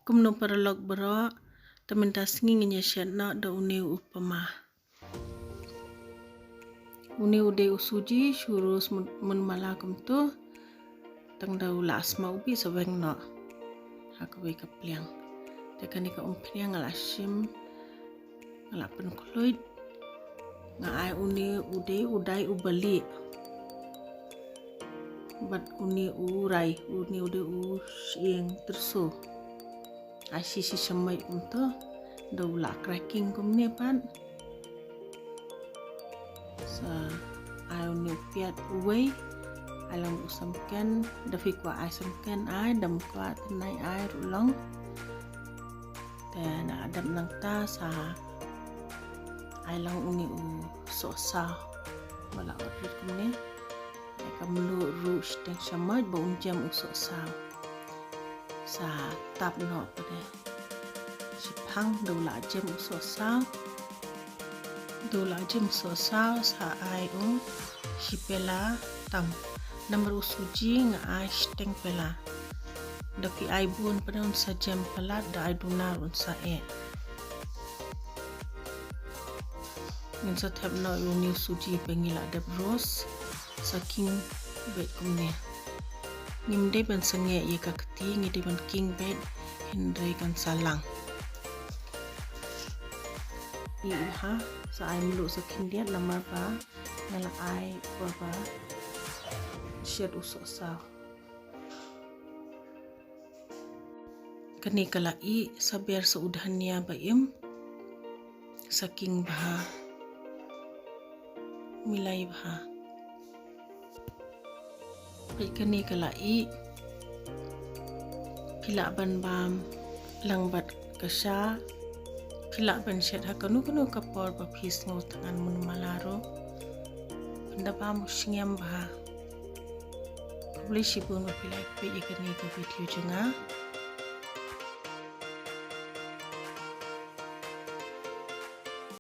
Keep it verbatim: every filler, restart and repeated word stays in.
Kumno paralok baroh, te mynta sngi ngin ïa shet noh da une u upama. Une u dei u suji, shu roast mun, mun mala kumto. Tang da u la sma u bih sa weng noh ha kawei ka pliang. Te kane ka umphniang nga la shim, nga la pynkhluit. Nga ai une u dei u dai u bali. Bad une u rai, une u dei u shyieng tyrso. Ai shi shi shamai kumto, da u la cracking kumne pat. Sa ai une u piat uwei, ai lang u samken, da phi kwah ai samken ai, dam kwah tynai ai ruh long. Te na dam nangta sa ai lang une u sohsaw. Ba la ot rit kumne. Ai ka mluh ruh shiteng shamoit ba un jem u sohsaw. Sa tap noh pat de. Shiphang da u la jem u sohsaw. Da u la jem u sohsaw sa ai u shi pela tam. Namar u suji nga ai shiteng pela. Da phi ai bun pat de un sa jem palat, da ai duna ruh un sa eh. Ngin sa thep noh ïa une u suji ba ngi la dep roast, sa king beit kumne. Ngim dei ban sangeh ïa ka kti, ngi dei ban king beit, hynrei kan sa lang. Ïa ha, sa ai mluh sa khyndiat namar ba nga la ai ba ba shet u sohsaw. Kane ka la ih, sa ber sa u dhania ba im, sa king bha, milai bha. Peit kane ka la ih, phi lah ban bam lang bad ka sha, phi lah ban shet ha kano kano ka por ba phi sngew thngan mun mala ruh. Pynda bam u sngem bha. Khublei shibun ba phi la peit ïa kane ka video jong nga.